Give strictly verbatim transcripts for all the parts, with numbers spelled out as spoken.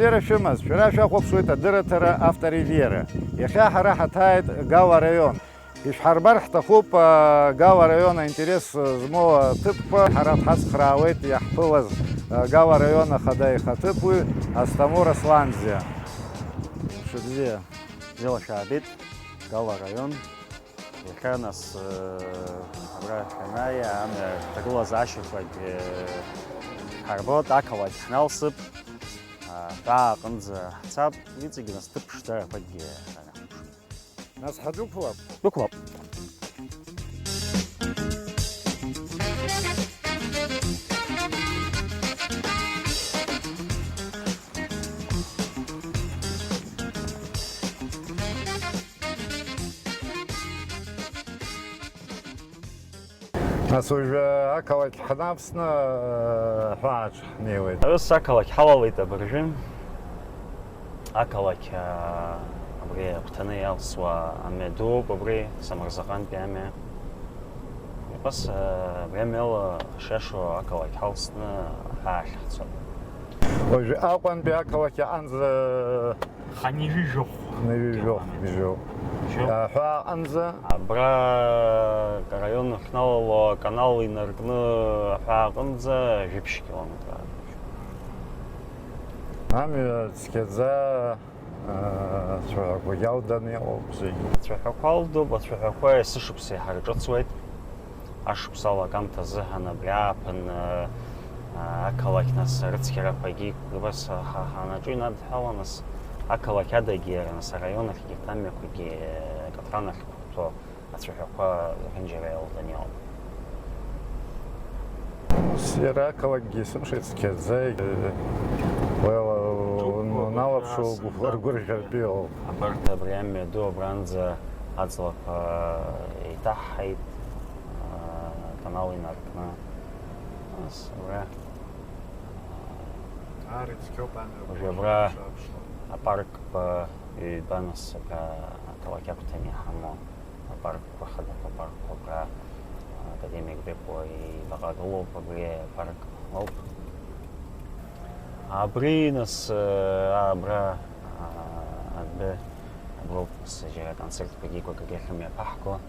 Бзиара шәымаз, шәара шәахәаԥшуеит адырраҭара Авторевиера. Иахьа ҳара ҳаҭааит Гауа араион. Ишәҳарбар ҳҭахуп, а, Гауа араион аинтерес змоу аҭыԥқәа. Ҳара дҳацхраауеит иаҳԥылаз, а, Гауа араион ахада ихаҭыԥуаҩ Асҭамыр Асланӡиа. Мшыбзиа, бзиала шәаабеит, Гауа араион. Иахьа нас, э, абра шәанааи, амҩа ҭагылазаашьақәагь, э, ҳарбоит, ақалақь ҳналсып, а, ҳәаа аҟынӡа ҳцап, иҵегь нас ҭыԥ ԥшӡарақәакгьы ҳанаҳкәшоит. Нас ҳадәықәлап? Дәықәлап. Нас уажәы ақалақь ҳнавсны, э, аҳәааҿ ҳнеиуеит. Ус ақалақь ҳалалеит абыржәы. Ақалақь, э, абри агәҭаны иалсуа амҩа дууп абри, Самырзаҟантәи амҩа. Убас, э, абри амҩала шиашоу ақалақь ҳалсны аҳәаахь ҳцоит. Уажәы Аҟәантәи ақалақь аҟынӡа Хынҩажәи жәохә. Хынҩажәи жәохә, километр. Жәохә. Жьо. Аҳәааҟынӡа. Абра араион ахьналало аканал инаркны аҳәааҟынӡа жәиԥшь километр. Амҩа цқьаӡа, аа, ацәаҳәақәагьы алданы иҟоуп зегьы. Ацәаҳәақәа алдоуп, ацәаҳәақәа есышықәса иҳарҿыцуеит. Ашықәс ала акамҭа азыҳәан абри ааԥын, э, ақалақь нас арыцқьарақәагьы убас ҳа-, ҳанаҿу инадҳәалан, нас ақалақь адагьы, иара нас араион ахьгьы егьырҭ амҩақәагьы, э, Каԥран ахь иқәырҭәо ацәаҳәақәа зегьынџьара иалҵны иҟоуп. Ус иара ақалақьгьы есымша ицқьаӡа, э, уи ала уналаԥшуа угәы-, ргәырӷьартә иҟоуп. Абарҭ абри амҩа ду абранӡа аҵлақәа еиҭаҳҳаит. Аканал инаркны, нас абра, Ар ицқьоуп амҩа уажәы абра апаркқәа ҩба, нас абра ақалақь агәҭаны иҳамоу апаркқәа, ахадақәа апаркқәа абра, академик Бекәа ибаҟагылоуп, абри апарк ауп. Абри, нас, абра, адәы, аброуп, нас, џьара аконцертқәагьы икәа-кагьы ахьымҩаԥаҳго.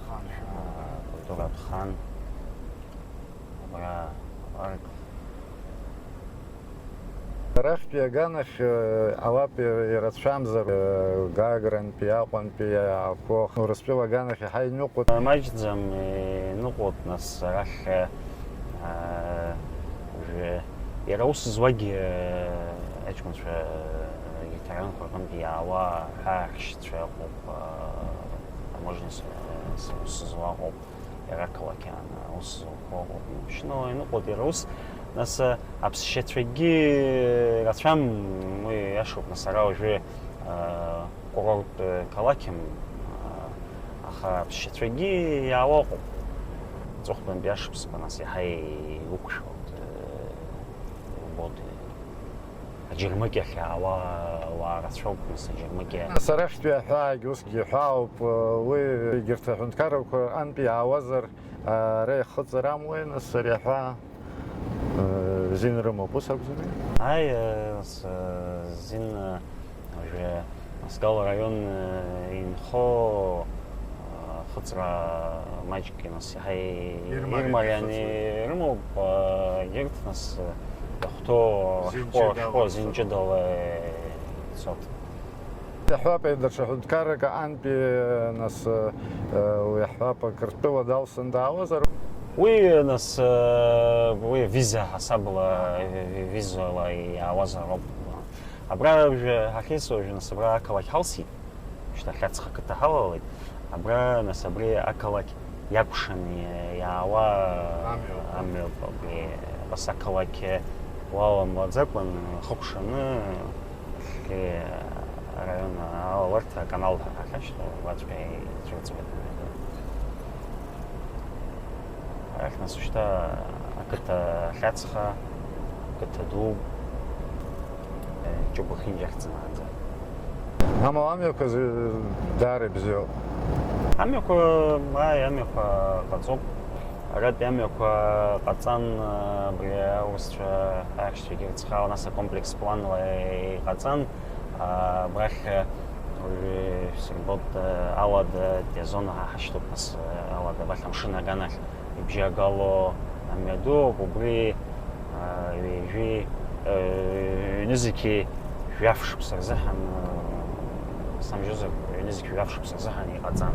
Хан. Акультуратә хан. Абра апарк. Арахьтәи аганахь, э, алап ирацәамзар, э, Гагрантәи, Аҟәантәи иаақәоу Урыстәыла аганахь иаҳа иныҟәоит. Маҷӡам, иныҟәоит, нас, арахь, э, уажәы иара аус зуагьы, э, аҷкәынцәа, э, егьырҭ араионқәа рҟынтә иаауа аҳәаахьшьцәа ыҟоуп, э, таможниа с-, э, с-, аус зуа ыҟоуп. Иара ақалақь аан аус зуқәа ыҟоуп, имашьынала иныҟәоит иара ус. Нас, аԥсшьацәагьы рацәам, уи иашоуп, нас ара уажәы, а, курорттә, э, қалақьым, а, аха аԥсшьацәагьы иаауа ыҟоуп. Аҵыхәтәантәи ашықәсқәа, нас, иаҳа иуқәшәоит, э, иубоит, э, Аџьармыкьа ахьаауа ауаа рацәоуп, нас, аџьармыкьа. Нас арахьтәи аҳәаагьы усгьы ҳәаауп, уи егьырҭ аҳәынҭқаррақәа антәи иаауазар, ара иахыҵыр амуеи, нас, ари аҳәаа, зин рымоуп, ус акәӡами? Аи, нас, зин, уажәы Аскал араион, э, инхо, э, хыҵра маҷк, нас, иаҳа и-, ирмарианы ирмарианы ихыҵуеит. Ирымоуп, э, егьырҭ, нас, э, иахәҭоу ашәҟәы, Зинҷыда ашәҟәы аларҵоит. Зинҷыдала ицоит. Иаҳҳәап, даҽа ҳәынҭқаррак аҟынтәи, нас, э, уи иаҳҳәап, Қырҭтәыла далсын даауазар. Уи, нас, э, уи виза ҳасабала, ви-, визала иаауазароуп. Абра уажәы ҳахьеисуа, уажәы, нас, абра ақалақь ҳалсит, шьҭа Хьаҵха ақыҭа ҳалалеит. Абра, нас, абри ақалақь иакәшаны иаауа амҩоуп. Амҩоуп, абри, абас ақалақь уаламлаӡакәан, хыкәшаны, Хьхьи араион алаларҭа аканал ҳәа ҳахьашьҭоу, убраҵәҟьа ицәырҵуеит. Арахь, нас, ушьҭа ақыҭа Хьаҵха, ақыҭа ду, Ҷыгәа ахьынџьаҳҵанаанӡа. Амала амҩақәа зы-, даара ибзиоуп. Амҩақәа, ааи, амҩақәа ҟаҵоуп. Аратәи амҩақәа ҟаҵан, абри аурысцәа аиҳәшьцәагьы ирыцхраауан, нас акомплекс планла иҟаҵан. Абрахь уажәы ишсырбоит, Алада Тезона ҳа ҳашьҭоуп, нас Алада абахь амшын аганахь ибжьагало амҩаду ауп, убри ҩажәи, ҩнызқьи жәаф шықәса рзыҳәан, самжьозар, ҩнызқь жәаф шықәса рзыҳәан иҟаҵан.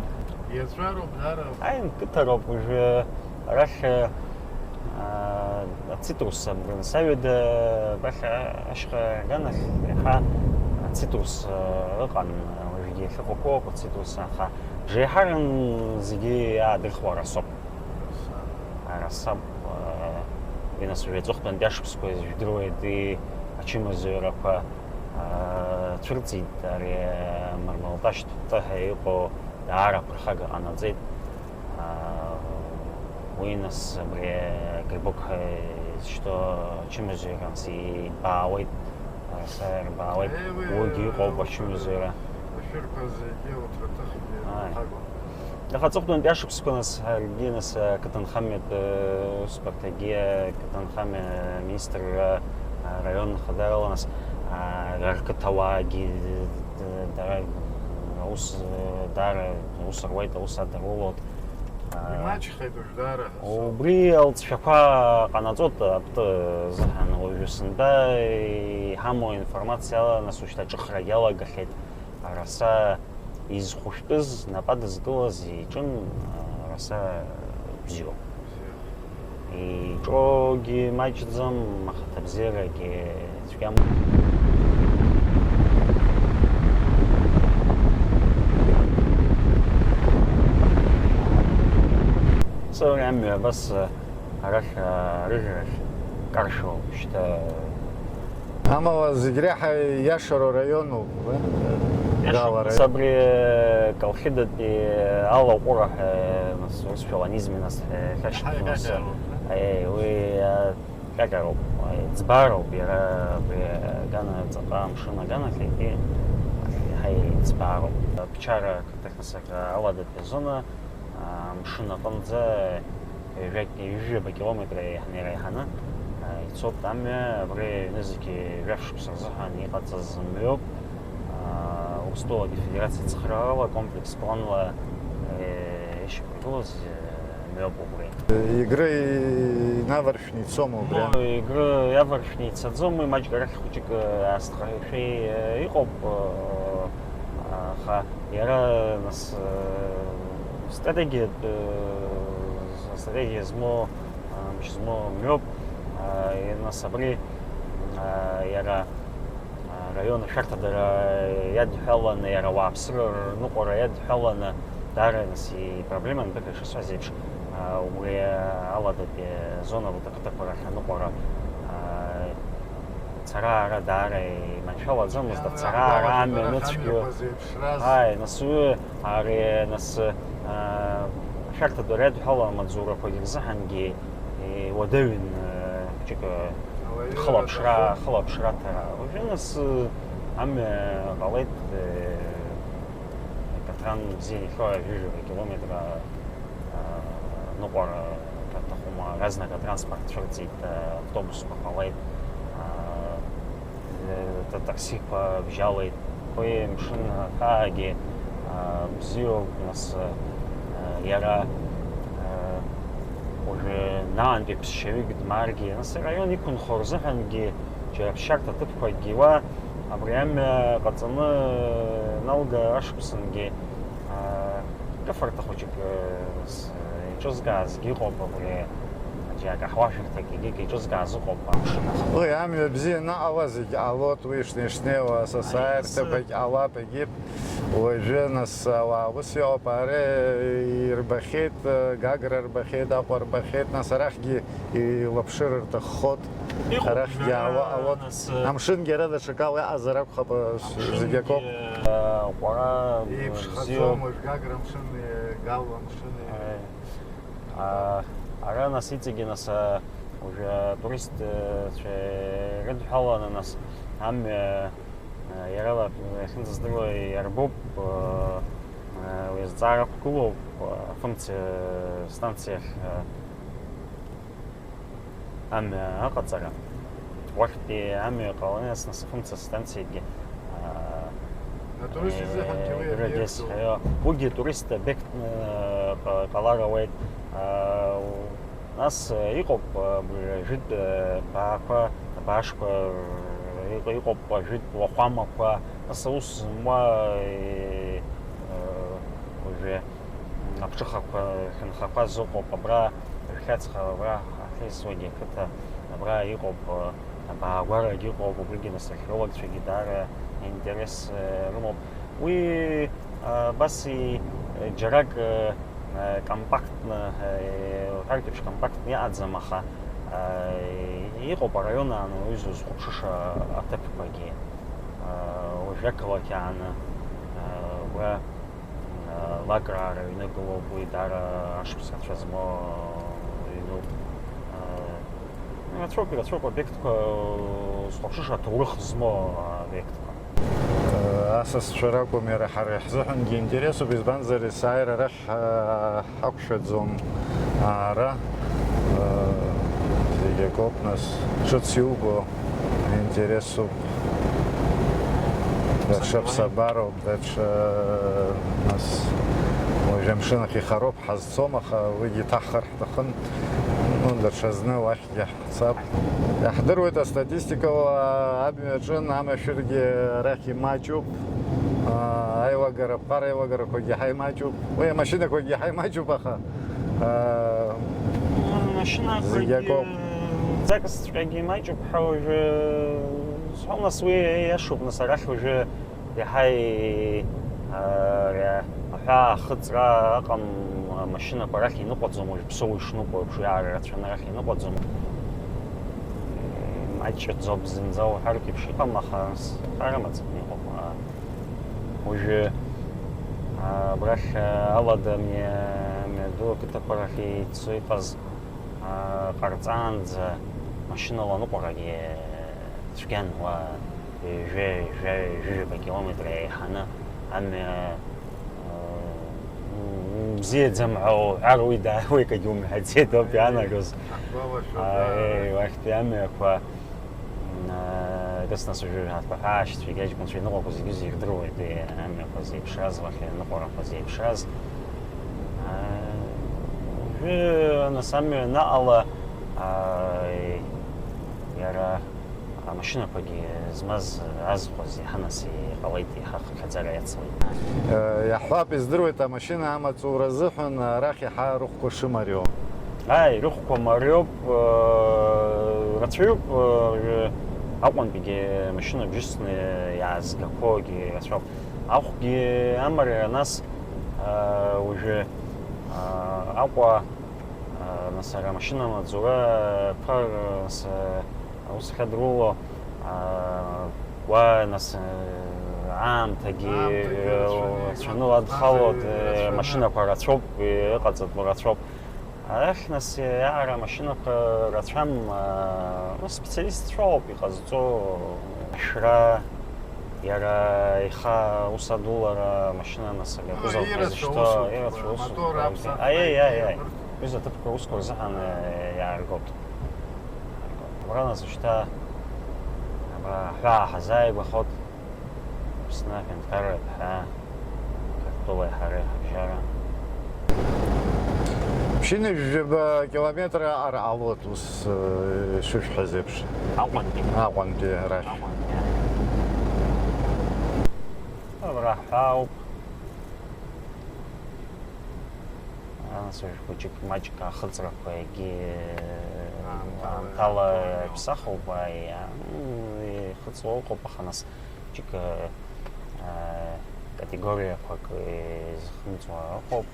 Иаҵәароуп, даара. Аин, қыҭароуп уажәы. Арахь, аа, ацитрус абрынсаҩыда, абрахь ашьха аганахь иаҳа ацитрус, аа, ыҟан, уажәгьы иахьыҟоуп ацитрус, аха бжеиҳаран зегьы иаадырхуа арасоуп. Арасап, аа, уи нас уажәы аҵыхәтәантәи ашықәсқәа жәдыруеит, уи ачымазаҩрақәа, аа, цәырҵит, ари амармалташьҭ ҳәа иҟоу даара аԥырхага ҟанаҵеит. Аа, уи нас абри Грибок ҳәа изышьҭоу ачымазаҩра нас ибаауеит, араса ирбаауеит. Уигьы иҟоуп ачымазаҩра. Ашәырқәа зегьы урҭ рҭыхгьы Ааи. Рхагоуп. Аха аҵыхәтәантәи ашықәсқәа нас ҳаргьы нас ақыҭанхамҩатә, э, усбарҭагьы, ақыҭанхамҩа министрра, араион ахадарала нас, а, рқыҭауаагьы, д-, д-, дара аус, даара аус руеит, аус адырулоит. А, Имаҷхеит уажә даара. Убри алҵшәақәа ҟанаҵоит аптызаҳан уажәы сынтәа иҳамоу аинформациала, нас ушьҭа аҿыхрагьы алагахьеит, араса изхәышәтәыз, нап адызкылаз иҿын, араса бзиоуп. Иҿоугьы маҷӡам, ахаҭабзиарагьы цәгьам. Сара амҩа абас, арахь, арыӷьарахь каршәуп шьҭа. Амала зегь реиҳа иашароу раионуп, Иашоуп. Далара. Нас абри, э, Колхидатәи, э, Алаҟәыра ҳәа, э, нас урысшәала анизми нас, э, хьашьҭоуп, нас, Ҳаи, ҳаи, ҳаи. Э, уи, э, ҟьаҟьароуп, э, ӡбароуп, иара абри, э, агана ҵаҟа амшын аганахь, егьи, ҳаи, ӡбароуп. Ԥчара ақыҭахь нас, э, Аладатәи азона, амшын аҟынӡа ҩажәа-, ҩажәаба километр еиҳаны иреиҳаны, а, ицоит амҩа, абри аҩны зегьы жәаф шықәса рзыҳәан иҟаҵаз мҩоуп. А, Урыстәылатәи Афедерациа ацхыраарала комплекс планла, э, ишьақәыргылаз, э, мҩоуп убри. Егры инаваршәны ицома убри? Ну, Егры иаваршәны ицаӡом, уи маҷк арахь хәыҷык, э, аасҭхашәа, э, иҟоуп, э, аха Иара, нас, э, стратегиатә, э, стратегиа змоу, э, мч змоу мҩоуп. Э, нас абри, э, иара, э, араион ашәарҭадара иадҳәаланы, иара ауааԥсыра рныҟәара иадҳәаланы, даара, нас, ипроблема анбақәа ишысҳәаз еиԥш, э, убри аладатәи азона, урҭ ақыҭақәа рахь аныҟәара, э, Ацара-аара даара иманшәалаӡомызт, ацара-аара амҩа ныцәгьо. Ааи, нас уи, ари, нас, аа, ашәарҭатә ариадҳәала амаҵзурақәагьы рзыҳәангьы, е, уадаҩын, е, хәыҷык, е, хылаԥшра, хылаԥшра аҭара. Уажәы, нас, е, амҩа ҟалеит, е, Катран бзиа ихьоу ҩажәа километра, аа, ныҟәара аҭахума, разнак атранспорт цәырҵит, автобусқәа ҟалеит, аа, та-, таксиқәа бжьалеит. Уи мшын ахаагьы, аа, бзиоуп, нас, аа, иара, аа, уажәы наантәи ԥсшьаҩык дмааргьы, нас араион иқәынхо рзыҳәангьы џьара ԥсшьарҭа ҭыԥқәакгьы уа Абри амҩа ҟаҵаны налга ашықәсангьы, аа, кыфарҭа хәыҷык, э, с-, еиҿызкаазгьы ыҟоуп, абри џьа акаҳуашәырҭак егьик еиҿызкааз ыҟоуп амшын аха. Уи амҩа бзиа анаҟала зегь ҟалоит, уи шнеи-шнеиуа, са Аиеи, сааирҭақәагь ҟалап, егьип. Уажәы, нас, ауаа ус иҟоуп, ара ирбахьеит, Гагра рбахьеит, Аҟәа рбахьеит, нас, арахьгьы илаԥшыр рҭаххоит. Иҟоуп, арахьгьы џьара, аауа ҟалоит. Нас, э, Амшынгьы ара даҽакала иҟазар акәхап, э, зегь акоуп. Амшынгьы, э, ҟәара, э, еиԥшхаӡом, бзиоуп. Уажә Гагра амшыни, э, Гал амшыни. Э, а, ара, нас, иҵегьы, нас, э, уажәы атуристцәа ирыдҳәаланы, нас, амҩа, э, иара ла-, иахьынӡаздыруа иарбоуп, э, э, уи азҵаара ақәгылоуп, э, афымца станциахь, э, Амҩа аҟаҵара, уахьтәи амҩа ҟаланы, нас, нас афымца станциагьы, аа, Атурист изыҳәангьы уи э, обиектуп. Регес-, э, уигьы турист обиектны, э, ҟа-, ҟалар ауеит. Аа, у-, нас, э, иҟоуп, э, абри ажәытә, э, баақәа, абаашқәа, э, иҟ-, иҟоуп ажәытә уахәамақәа, нас аус зымуа, э, э, уажәы аԥҽыхақәа, хьынхақәа зыҟоуп, абра жәхьаҵха, абра ҳахьеисуагьы ақыҭа, абра иҟоуп, абаагәарагь ыҟоуп, убригьы нас археологцәагьы даара интерес, э, рымоуп. Уи, э, абас и-, џьарак, э, э, компактны, э, уҳәартә еиԥш компактны иҟаӡам, аха, э, иҟоуп араион аан уаҩы зызхәаԥшыша аҭыԥқәагьы. Э, уажәы ақалақь ааны, э, уа Лакра рыҩны гылоуп, уи даара ашықәс рацәа змоу ҩнуп. Рацәоуп, ирацәоуп обиектқәа, зхәаԥшыша аҭоурых змоу обиектқәа. Асасцәа ракәым, иара ҳара ҳзыҳәангьы интересуп, избанзар, есааира арахь ҳақәшәаӡом аара, зегь акоуп, нас, ҿыц иубо. Интересуп. Даҽа ԥсабароуп, даҽа, нас, уажәы амшын ахь ихароуп, ҳазцом, аха уигьы иҭаҳхыр ҳҭахын. Ну, даҽазны уахьгьы ҳцап. Иаҳдыруеит астатистикала, амҩа аҿын амашәыргьы арахь имаҷуп. Аилагара, аԥҟара аилагарақәагьы иаҳа имаҷуп. Уи амашьынақәагьы иаҳа имаҷуп, аха Аа, Машьынақәагьы, зегь акоуп. Ҵаксҵәҟьагьы маҷуп ҳәа уажәы сҳәом, нас уи иашоуп, нас арахь уажәы иаҳа и-, а, ари аҳәаа ахыҵра ыҟам, амашьынақәа арахь иныҟәаӡом, уажә Ԥсоу ишныҟәо еиԥш, уи ааррацәаны арахь иныҟәаӡом. Имаҷӡоуп зынӡа уҳәартә еиԥш иҟам, аха ара маӡакны иҟоуп. Уажәы, а, абрахь, а, алада мҩа-, мҩаду ақыҭақәа рахь ицо иҟаз, а, ҟарҵаанӡа машьынала аныҟәарагьы цәгьан, уа ҩажәа, ҩажәа, ҩажәаба километр еиҳаны амҩа, а, м-, бзиаӡам ҳәа уҳәар, уи да-, уи акгьы умҳәаӡеит ауп иаанагоз. Ҳақәгәалашәоит, Аи, уахьтәи амҩақәа. М, а, рыцнацәажәаҩ ҳәа аҳәаашьцәа, иагьаҷкәынцәа иныҟәақәоу зегьы ирдыруеит, уи амҩақәа зеиԥшраз, уахь аныҟәарақәа зеиԥшраз. А, уажәы, нас, амҩа анаҟала, а, иара амашьынақәагьы змаз азхәа зеиҳа нас иҟалеит, иаҳа хыԥхьаӡара иацлеит. Э, иаҳҳәап, издыруеит, амашьына амаҵура азыҳәан арахь иаҳа рыхәқәа шымариоу. Ааи, рыхәқәа мариоуп, э, рацәаҩуп, э, Аҟәантәигьы машьына бжьысны иаазгақәоугьы рацәоуп. Ахәгьы амариа нас, э, уажәы, э, Аҟәа, э, нас ара амашьына амаҵура, э, ԥар, э, нас, э, аус ахьадрула, э, уа, нас, э, аамҭагьы, Аамҭагьы э, рацәаны, рацәаны уадхалоит, э, рацәаны. Машьынақәа рацәоуп, э, ыҟаҵатәу рацәоуп. Арахь, нас, иаара амашьынақәа рацәам, аа, ус специалистцәоуп иҟазҵо, ашәра, иара ихы аус адулара, амашьына, нас, абри акузовқәа ирацәа зышьҭоу, усуп, ирацәа усуп, амотор, аԥсахра, аиеи, аиеи, аиеи, абырҭ. Уи зҭыԥқәа аусқәа рзыҳәан, э, иааргоит. Абра, нас, шьҭа, абра аҳәаа ҳазааигәахоит. Аԥсны аҳәынҭқарра аԥҳа, Қырҭтәылеи ҳареи ҳабжьара. Ԥшьынҩажәаба километр аҟара ҟалоит ус, э, ишышәҳәаз еиԥш. Аҟәантәи. Аҟәантәи арахь. Аҟәантәи. Абра ҳәаауп. Анасыжә хәыҷык маҷк ахыҵрақәа егьи аамҭала, аамҭала иаԥсахуп, иаԥсахуп, аиа, м, ихыҵуа ыҟоуп, аха нас џьыка, а, категориақәак изхымҵуа ыҟоуп.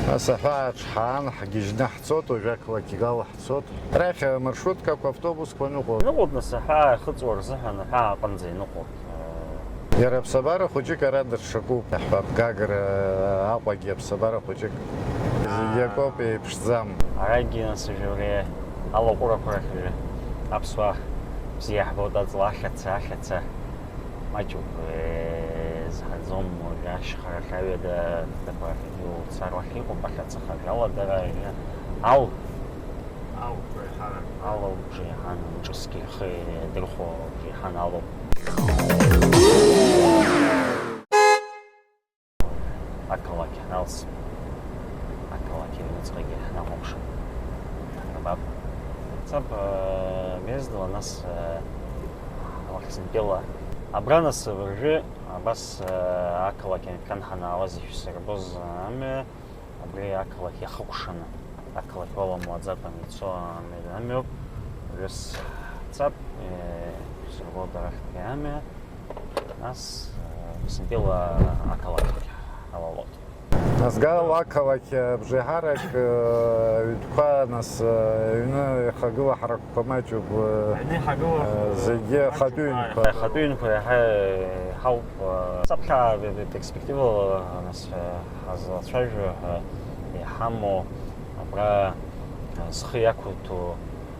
Нас аҳәаа аҿҳаан, ҳгьежьны ҳцот, уажәы ақалақь Гал ҳцот. Арахь амаршруткақәа, автобусқәа ныҟәоит. Ныҟәоит, нас аҳәаа ихыҵуа рзыҳәан аҳәаа аҟынӡа иныҟәоит. Иара аԥсабара хәыҷык ара дырҽакуп, ҳәап, Гагра Аҟәагьы аԥсабара хәыҷык. Зегь акоуп, еиԥшӡам. Арагьы, нас, уажәы абри алаҟәырақәа рахь уажәы аԥсуаа бзиа иаҳбоит, аҵла ахьаца, ахьаца. Маҷуп, э, зҳаӡом, уажәы ашьхарахь аҩада, дабарахь, уцар уахь иҟоуп, ахьаца хажәала дара, э, ал. Ал, бжеиҳан. Алоуп, бжеиҳан, ҿыцгьы ихы иадырхәо бжеиҳан алоуп. Ақалақь ҳналс, ақалақь аҩныҵҟагьы ҳнахәаԥшып. Ҳарбап. Ҳцап, э, Мездала, нас, э, Лахьсынтәыла. Абра, нас, абыржәы, абас, э, ақалақь амҩаԥган ҳанаалаз ишәсырбоз амҩа, абри ақалақь иахыкәшаны, ақалақь уаламлаӡакәа ицо амҩа, амҩоуп. Ҩыс ҳцап, э, ишәсырбо арахьтәи амҩа. Нас, э, Лахьсынтәыла ақалақь ҳалалоит. Нас Гал ақалақь, э, бжеиҳарак, э, аҩнқәа, нас, э, аҩны ихагыла ҳаракқәа маҷуп, э, Аҩны ихагыла э, зегьы маҷуп, ахатәы ҩнқәа. Ахатәы ҩнқәа иаҳа иҳауп, э, саԥхьа перспективала, нас, э, ҳазлацәажәо ҳәа иҳамоу абра, э, зхы иақәиҭу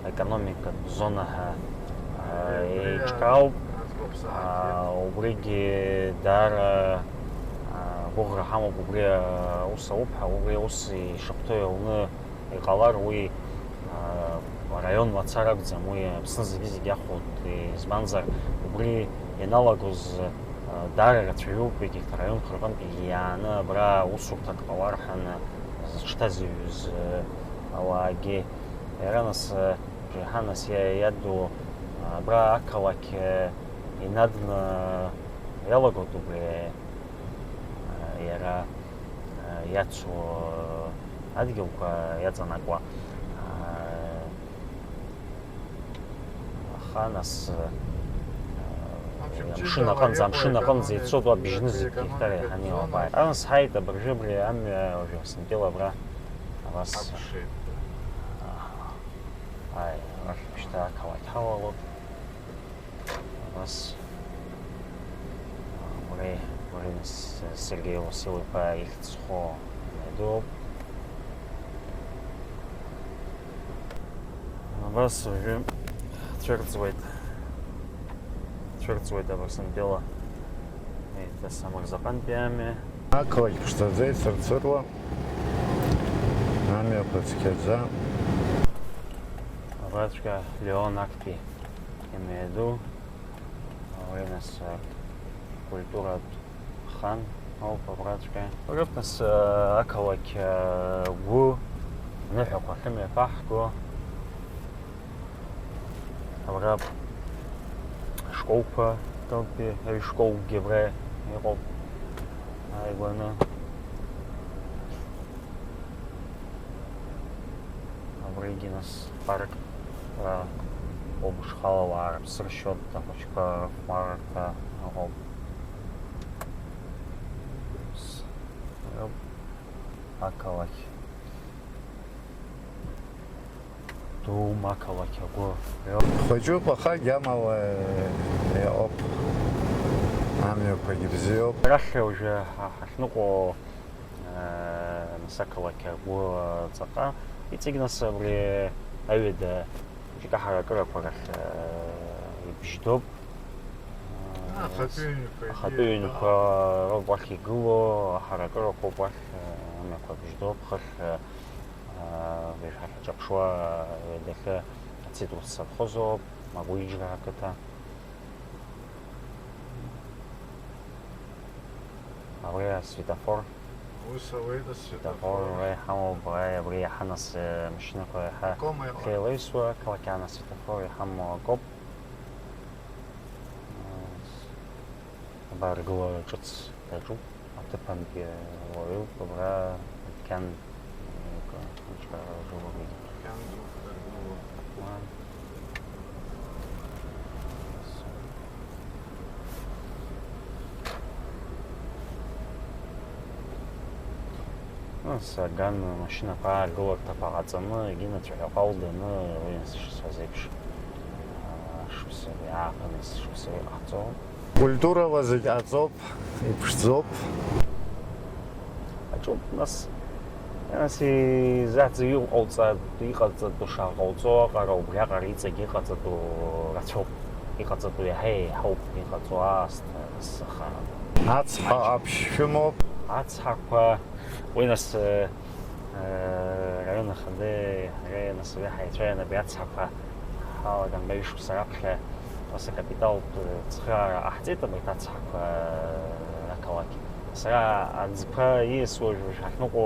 аекономикатә зона ҳәа, аа, еиҿкаауп. Аа, убригьы даара, аа, гәыӷра ҳамоуп, убри, аа, аус ауп ҳәа, убри аус ишахәҭоу иауны иҟалар, уи, аа, араион мацара акәӡам, уи Аԥсны зегьы-зегьы иахәоит, избанзар, убри ианалагоз, аа, даара ирацәаҩуп, егьырҭ араионқәа рҟынтәи иааны абра аусурҭа ҟалар ҳәа зыҽҭазыҩыз, аа, ауаагьы. Иара нас, э, Џьаҳанас иа-, иаду, абра ақалақь, э, инадны иалагоит убри, э, иара, э, иацу, э, адгьылқәа иаҵанакуа. Э, аха нас, э, амшын аҟынӡа, амшын аҟынӡа ицоит уа бжьнызқь геқтар еиҳаны иоуп. Ара нас ҳаит абыржәы абри амҩа уажәы сынтәыла абра. Абас. Акәшеит. Ааи, арахь шьҭа ақалақь ҳалалоит. Абас. Уи, уи нас Сергеи Уасил-иԥа ихьӡ зхоу амҩадуп. Абас уажәы цәырҵуеит. Цәырҵуеит Абырсынтәыла. Еиҭа Самырзаҟантәи амҩа. Ақалақь ԥшӡаӡа ицырцыруа. Амҩақәа цқьаӡа. Абраҵәҟьа Леон актәи имҩаду, уи нас культуратә хан ауп абраҵәҟьа. Урҭ нас ақалақь агәы аныҳәақәа ахьымҩаԥаҳго. Абра ашколқәа, Тылтәи аҩ-школгьы абра иҟоуп ааигәаны. Абригьы нас парк, а, убжхала ауаа рыԥсы ршьоит, ахәыҷқәа рыхәмаррақәа ыҟоуп. С-, Ақалақь. Дуума ақалақь агәы. Хәыҷуп, аха агьамала иҟоуп. Амҩақәагьы бзиоуп. Арахь уажәы ҳа-, ҳахьныҟәо, э, нас ақалақь агәы ҵаҟа иҵегь нас абри аҩада џька ҳаракырақәа рахь, э, ибжьдоуп. Ахатәы ҩнқәа, ахатәы ҩнқәа роуп уахь игылоу, аҳаракырақәоуп уахь, э, амҩақәа бжьдоуп, хыхь, э, Ҳаҿаԥшуа, ҩадахьы ацитрус совхоз ауп, Магәыџьра ақыҭа. Абри асветофор. Ус ауеит, асветофор. Светофор уа иҳамоуп, абри иаҳа нас, э, машьынақәа иаҳа акома иҟоу? Хеилеисуа, ақалақь аан асветофор иҳамоу акоуп. Абаргылара ҿыц даҿуп, аҭыԥантәи уаҩуп, абра адәқьан, э, ҿкаара ргылоуп. Адәқьан ду ҳадыргылоуп. Уа. Ну, Саган машьынақәа ааргыларҭақәа ҟаҵаны, егьи ацәаҳәақәа алданы, уи сшысҳәаз еиԥш, аа, шықәса, ааԥын шықәса иҟаҳҵон. Культурала зегь ҟаҵоуп, иԥшӡоуп. Аҿуп, нас, нас изаҵ-, иҟауҵа-, иҟаҵатәу шаҟауҵо аҟара, убриаҟара иҵегь иҟаҵатәу рацәоуп. Иҟаҵатәу иаҳа еиҳауп, иҟаҵоу аасҭа, нас, аха. Ацҳа ҟаԥшь шәымоуп? Ацҳақәа, уи нас, э, э, раион ахадеи ҳареи, нас, уи ҳаицәажәан, абри ацҳақәа ҳалаган ҩышықәса раԥхьа, нас, акапиталтә цхыраара ҟаҳҵеит абарҭ ацҳақәа, э, ақалақь. Сара аӡқәа ииасуа уажә ҳахьныҟәо,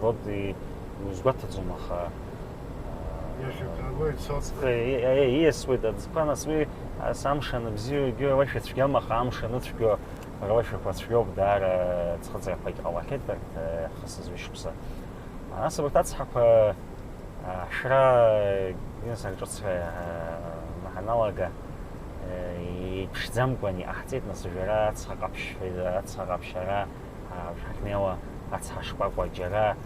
Вод, и-, иузгәаҭаӡом, аха, э, Иахьа ҳәа уи цоит. Ҵхы, и-, и-, ииасуеит аӡқәа, нас, уи, ас, амш аныбзиоу, егьи уашәа цәгьам, аха амш аныцәгьоу, Рылашәақәа цәгьоуп, даара ӡхыҵрақәагь ҟалахьеит арҭ, э, хысыз ҩышықәса. Нас абарҭ ацҳақәа, а, ҳшәра, э, ҩынсарҿыцра, э, ҳаналага, э, еиԥшӡамкәан иҟаҳҵеит, нас, жәара ацҳа ҟаԥшь, ацҳа ҟаԥшь ара, а, ҳахьнеиуа ацҳа шкәакәа џьара,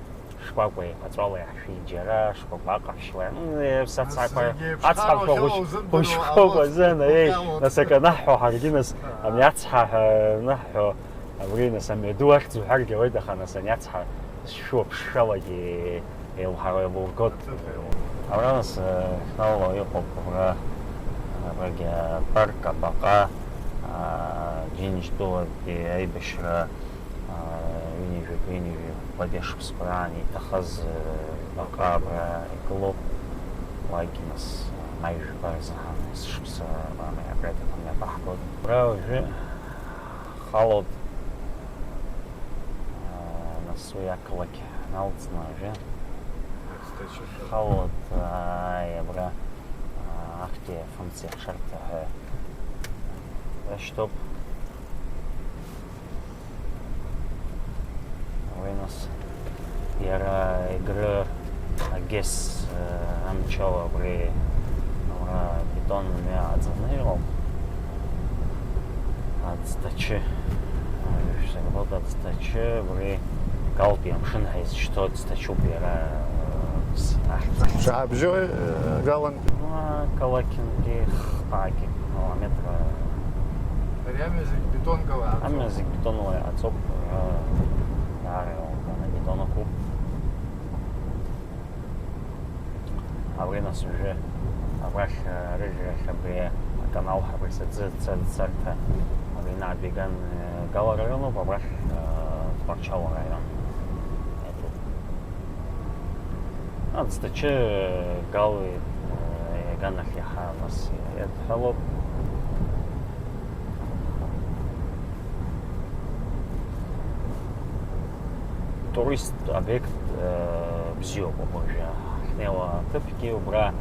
шкәакәа еиқәаҵәала иаҳшәит џьара, шкәакәа аҟаԥшьла, м, ус ацҳақәа, зегьы еиԥш ацҳақәа хәыҷ-, хәыҷқәоуп азын, еи, нас, акы анаҳҳәо ҳаргьы, нас, ами ацҳа ҳәа анаҳҳәо, абри, нас, амҩаду ахьӡ уҳәаргьы ауеит, аха, нас, ани ацҳа шәуа ԥшшәалагьы еилҳа-, еилургоит. Абра, нас, э, ҳналало иҟоуп, абра, абрагьы апарк, абаҟа, а, Џьынџьтәылатәи аибашьра, аа, ҩынҩажәи жәаба, ҩынҩажәи жәаба шықәсқәа раан иҭахаз, э, баҟа абра игылоуп. Уагь, нас, маи жәаба рзы ҳан, есышықәса абра абра иҭахым иабаҳгоит. Абра уажәы ҳхалоит, аа, нас, уи ақалақь ҳналҵны уажәы. Ҳхалоит, ааи, абра, аа, актәи афымца иахшарҭа ҳәа иашьҭоуп. Уи, нас, иара Егры Агес, э, амчала абри, уара, бетон мҩа аӡаны иҟоуп. Аӡҭачы, э, шәсырбоит, аӡҭачы, абри Галтәи амшын ҳәа изышьҭоу аӡҭачуп иара, э, с-, ахьӡ. Шаабжьои, э, Галан? Ма, Калакингьы хԥагьы километра. Ари амҩа зегь бетонкала иааҵоуп. Амҩа зегь бетонла иааҵоуп, ара даара иалкааны абетон ақәуп. Абри, нас, уажәы абрахь, э, арыжәрахь абри аканал ҳәа абри саӡы-, ца-, царҭа абри наҟ Беган, э, Гала раионуп, абрахь, э, Тҟәарчал араион. Аӡҭачы, э, Гали, э, иаганахь иаҳа, нас, иадҳәалоуп. Туристтә обиект, э, бзиоуп абыржәы. Ҳахьнеиуа аҭыԥгьы убра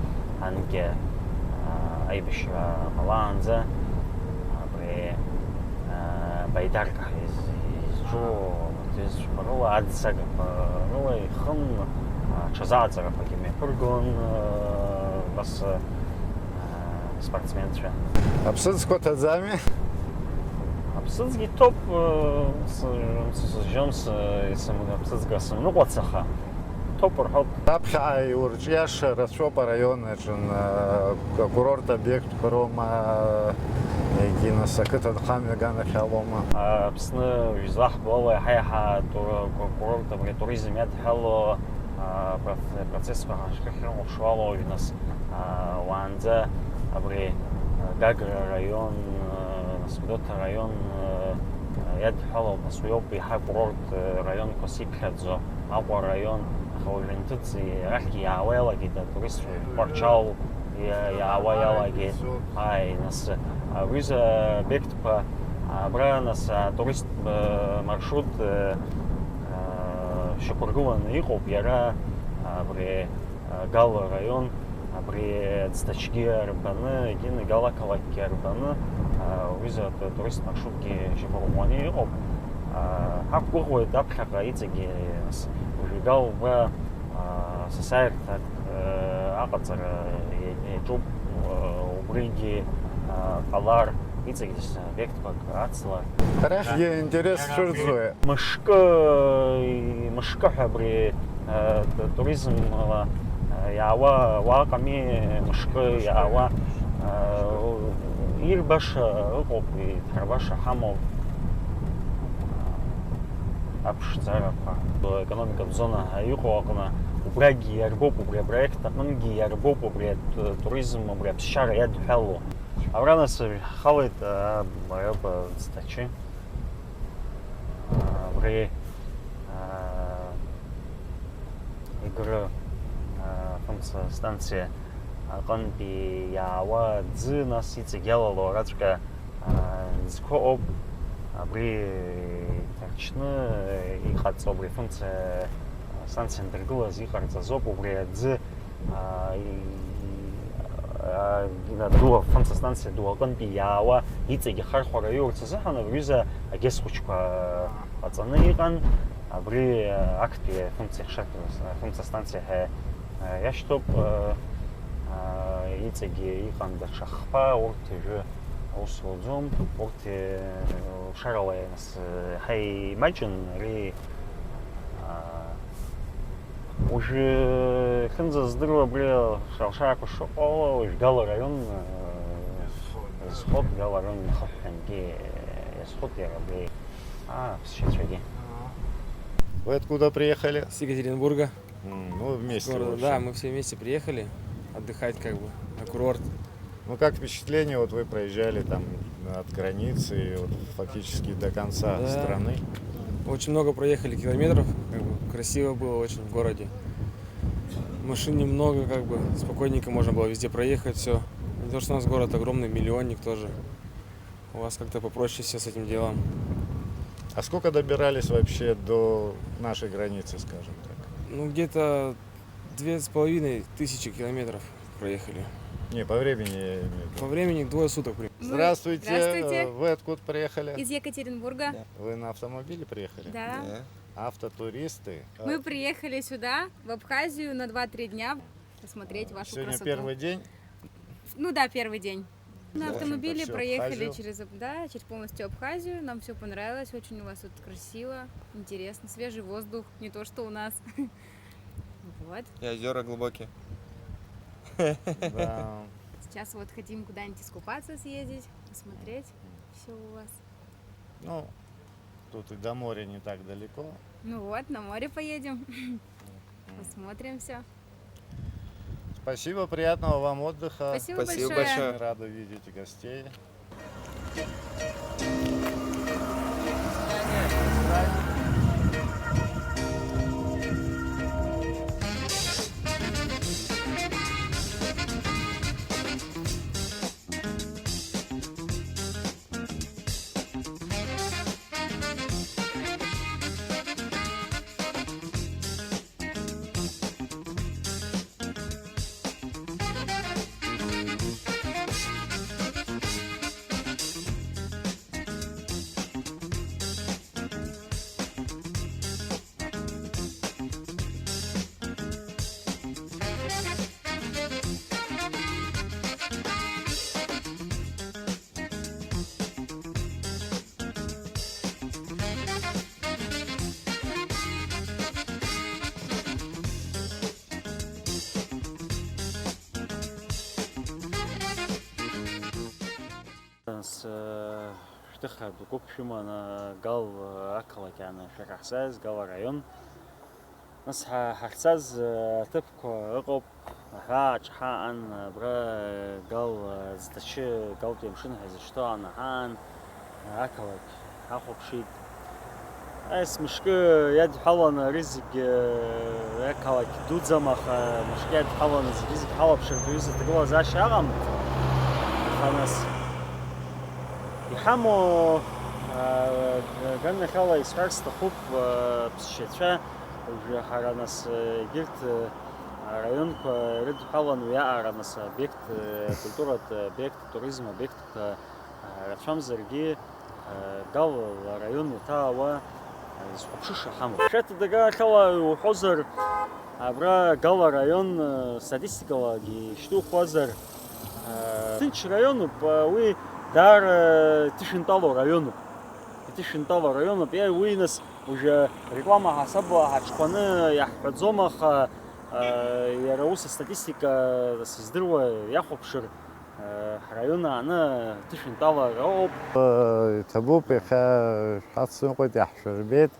анкьа, э, аибашьра ҟалаанӡа абри, э, баидарка ҳәа из-, изҿу, урҭ изцәқәа рыла, аӡсагақәа рыла ихын, э, ҽазааӡарақәагьы мҩаԥыргон, э, убас, э, спортсменцәа. Аԥсыӡқәа ҭаӡами? Аԥсыӡгьы ҭоуп, э, с-, сызжьом, с-, исым-, аԥсыӡқәа сымныҟәац, аха ҭоуп рҳәоит. Раԥхьаҟа иурҿиаша рацәоуп араион аҿы, э, акурорт обиектқәа роума, егьи, нас, ақыҭанхамҩа аганахьалоума? Аԥсны излаҳбо ала, иаҳа-иаҳа тур-, ку-, курорт, абри атуризм иадҳәало, а, проц-, процессқәа ҳахьрыхьрыхәаԥшуа ала уажә, нас, а, уаанӡа абри, а, Гагра араион, а, нас, Гәдоуҭа араион, а, а, иадҳәалоуп, нас, уиоуп еиҳа акурорт, а, раионқәас иԥхьаӡо, Аҟәа араион, аха уажә анҭыҵ, арахьгьы иаауа иалагеит атуристцәа, Тҟәарчал иа-, иаауа иалагеит. Ааи, нас, а, уҩыза обиектқәа, абра, нас, атуристтә, а, маршрут, а, а, шьақәыргыланы иҟоуп, иара, а, абри, а, Гала араион, абри Ӡҭачгьы арбаны, егьи Гала ақалақьгьы арбаны, а, уҩыза ату-, атуристтә маршрутгьы шьақәырӷәӷәаны иҟоуп. А, ҳақәгәыӷуеит аԥхьаҟа иҵегьы, нас, уажәы Гала убра, а, сасааирҭак, а, аҟаҵара иа-, иаҿуп, а, убригьы, а, ҟалар, Иҵегь обиектқәак ацлар. Арахьгьы интерес цәырҵуеит. Мышкы, мышкы ҳәа абри, э, туризмла, э, иаауа уа ыҟами, мышкы иаауа, э, ирбаша ыҟоуп, иҭарбаша ҳамоуп. Аԥшӡарақәа, економикатә зона ҳәа иҟоу аҟны, убрагьы иарбоуп, убри апроект аҟынгьы иарбоуп, убри ату-, туризм, убри аԥсшьара иадҳәалоу. Абра нас ҳхалеит, а, Бараба Ӡҭачы. А, абри, а, Егры, а, фымца станциа аҟынтәи иаауа аӡы, нас иҵегь иалало араҵәҟьа, а, ӡқәа ыҟоуп. Абри иҭарчны иҟаҵо, абри фымца станциа андыргылаз иҟарҵаз ауп, убри аӡы, а, и-, а, ду, фымца станциа ду аҟынтәи иаауа иҵегь ахархәара иурц азыҳәан абри аҩыза агес хәыҷқәа ҟаҵаны иҟан. Абри, а, актәи фымца ихшартә, фымца станциа ҳәа, а, иашьҭоуп. А, а, иҵегь иҟан даҽа хԥа, урҭ ҩажәа аус руӡом, урҭ, э, лшарала нас, э, ҳаимаҷын, ари, а, уажәы, э, хьынӡа здыруа абри алшарақәа шыҟало, уажә Гала араион, э, Изхоит. Изхоит, Гала араион ихыҳәҳәангьы, э, иазхоит иара абри, а, аԥсшьацәагьы. Вы откуда приехали? С Екатеринбурга. М, ну, вместе, в Города, общем. Да, мы все вместе приехали отдыхать, как бы, на курорт. Ну, как впечатление, вот вы проезжали там от границы и вот фактически до конца страны? Да. Очень много проехали километров, как бы, красиво было очень в городе. Машин немного, как бы, спокойненько можно было везде проехать, все. Не то, что у нас город огромный, миллионник тоже. У вас как-то попроще все с этим делом. А сколько добирались вообще до нашей границы, скажем так? Ну, где-то две с половиной тысячи километров проехали. Не, по времени я имею в виду. По времени двое суток примерно. Здравствуйте. Здравствуйте. Э, вы откуда приехали? Из Екатеринбурга. Да. Вы на автомобиле приехали? Да. Да. Автотуристы. Мы Э, приехали сюда, в Абхазию, на два-три дня посмотреть вашу красоту. Сегодня первый день? Ну да, первый день. На автомобиле проехали через Аб-, да, через полностью Абхазию. Нам все понравилось. Очень у вас тут красиво, интересно, свежий воздух, не то что у нас. Вот. И озера глубокие. Да. Сейчас вот хотим куда-нибудь искупаться съездить, посмотреть все у вас. Ну, тут и до моря не так далеко. Ну вот, на море поедем. Посмотрим все. Спасибо, приятного вам отдыха. Спасибо большое. Спасибо большое. Очень рада видеть гостей. Нас, э, шәҭыха дукуп шәыманы Гал, э, ақалақь ааны шәара ҳзааиз, Гал араион. Нас ҳа-, ҳахьцаз, э, аҭыԥқәа ыҟоуп, аҳәаа аҿҳа аан, абра, э, Гал, э, Ӡҭачы, Галтәи амшын ҳәа изышьҭоу аан аҳаан, э, ақалақь ҳахәаԥшит. Ес мышкы иадҳәаланы ари зегьы, э, ақалақь дуӡӡам, аха мышкы иадҳәаланы зегьы-зегь ҳалаԥшыртә аҩыза аҭагылазаашьа аҟам. Аха нас иҳамоу, э, ганахьала исҳәар сҭахуп, э, ԥсшьацәа, уажәы ҳара нас, э, егьырҭ, э, араионқәа ирыдҳәаланы уи аҟара нас обиект, э, культуратә обиект, туризм обиектқәа, э, рацәамзаргьы, Гал араион иаҭаауа изхәаԥшыша ҳамоуп. Шәаҭ дагаахьала иуҳәозар, абра Гал араион, статистикалагьы ишьҭухуазар, ҭынч раионуп, уи Даара иҭышәынтәалоу раионуп. Иҭышәынтәалоу раионуп. Е, уи, нас, уже реклама ҳасабла ҳаҽхәаны иаҳҳәаӡом, аха, э, иара ус астатистика сыздыруа иахәаԥшыр, э, ҳраион ааны иҭышәынтәалароуп. Э, иҭабуп, иахьа шәҳацныҟәеит, иаҳшәырбеит.